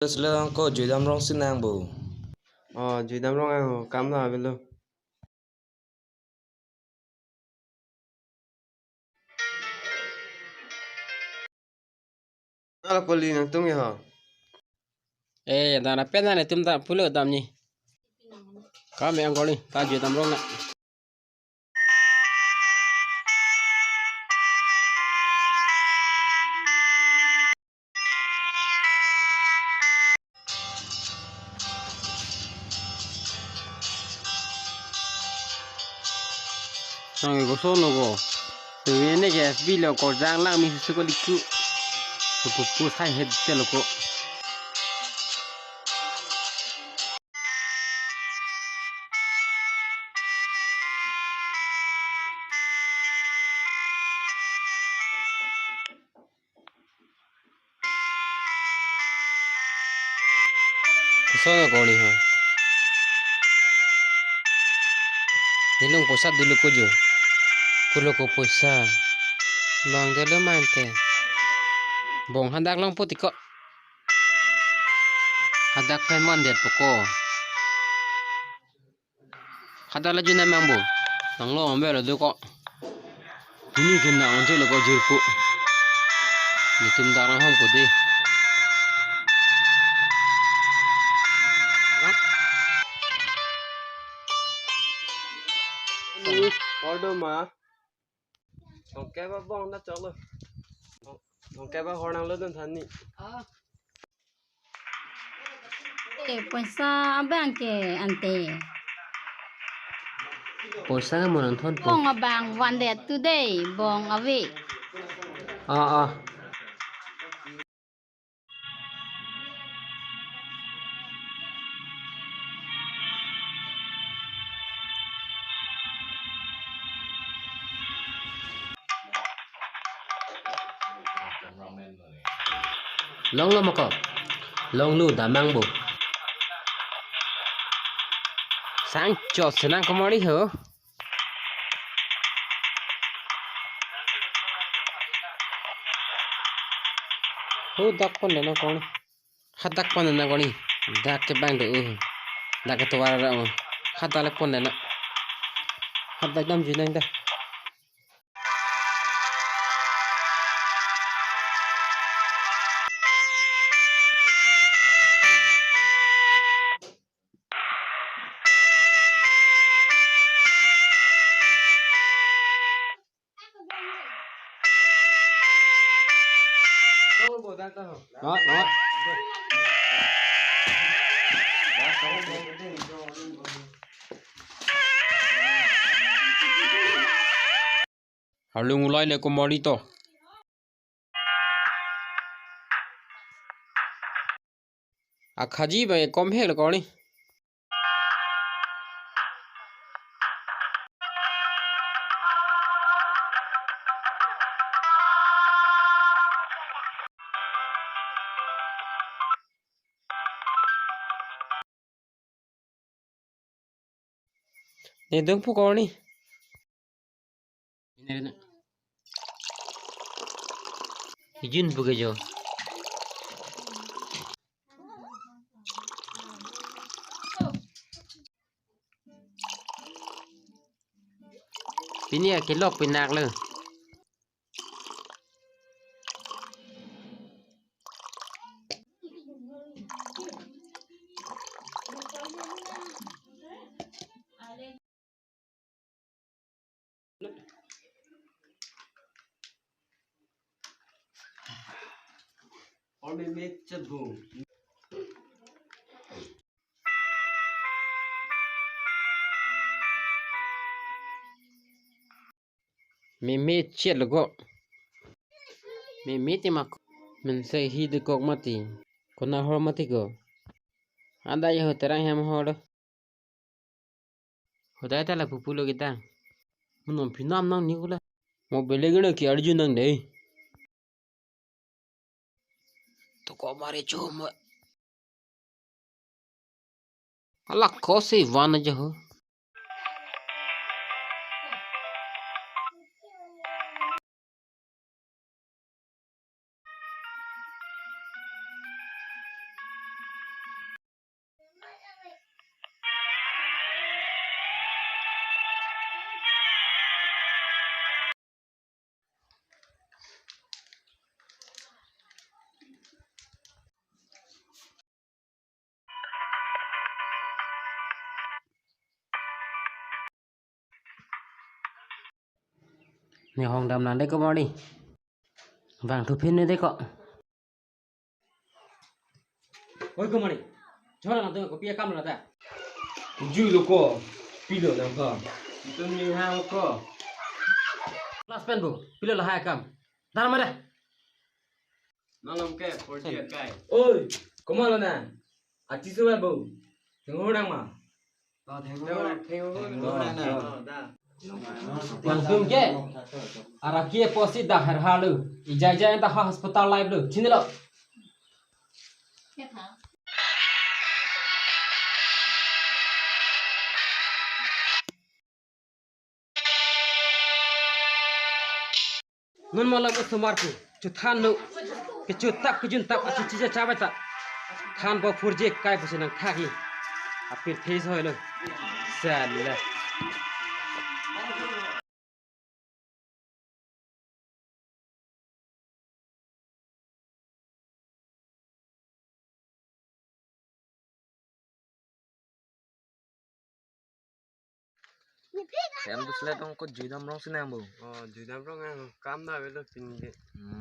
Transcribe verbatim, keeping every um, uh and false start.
Sila ko Juidam Rong si nangpo. Oh, Juidam Rong ang ho, kam lo avelo. Ala poli nangtum ya ho. Eh, dana pen na tum ta pulo damji. Kam yang koli ta Juidam Rong na. Nang ko son lo ko. Tu ini ke F B lo ko jang lang mi su ko liku. Ko pu pu sai het te lo ko. Koson koni ho. Nilong poisa dulu ko jo. Kulo ko poisa. Bang dulu mante. Bong hadak longpo tiko. Hadak pen mandet poko. Hadak la juna mangbo. Nanglo ambe lo do ko. Ini kena onje lo ko jirpo. Nitum darang hom ko de. Ordo ma. Tongke ba bong na choklo. Tongke ba hor nanglo dun than ni. Eh, poisa abang ke ante. Poisa mo nangthon po. Bong abang one day today, bong ave. Ah, ah. Longlo moko. Longlo damang bo. Sang cho senang kemari ho. Ho dak pon dena koni. Hadak pon dena koni. Dak ke bang do. Dak ke tuar ra. Hadak le pon dena. Hadak dam jinang dah. Arlung ulai le komori to. Akhaji ba kom hel koni. Ne dong pu koni. Ijin pu ke jo. Pini akelok pinak lo. Meme chet lo ko. Meme te mak. Mensai hi de kok mati. Kona hor mati ko. Ada ya ho terang hem hor. Hodai ta lapu pulo kita. Mo non phinam nang ni kula. Mo belegena ke arju nang dei. To ko mare chom. Ala ko se van aja ho. Ne hong dam nang dei ko mari. Vangthu phin ne dei ko. Oi ko mari. Jora nang tu kopi akam lo ta. Ju lo ko. Pilo nang ko. Tun ni ha ko. Last pen bu. Pilo lahai akam. Dar mari. Malom ke four G akai. Oi, komat lo nang? Achi suwa bo. Thengo nang ma? Oh, thengo nang. Thengo nang. Oh, da. Nangtum ke araki apotsi dak her halo. Ijai jai anta ha hospital life lo. Chinilo. Non malam osomar pu, chothan lo, kechotap kejuntap achichi cha chabai ta. Than bo four G akai pusi nangthak-i. Apin phase hoi lo. Sale. Hem dusle tong ko Juidam Rong si nang bo. Oh, Juidam Rong ang kam da avelo pin ke. Hmm.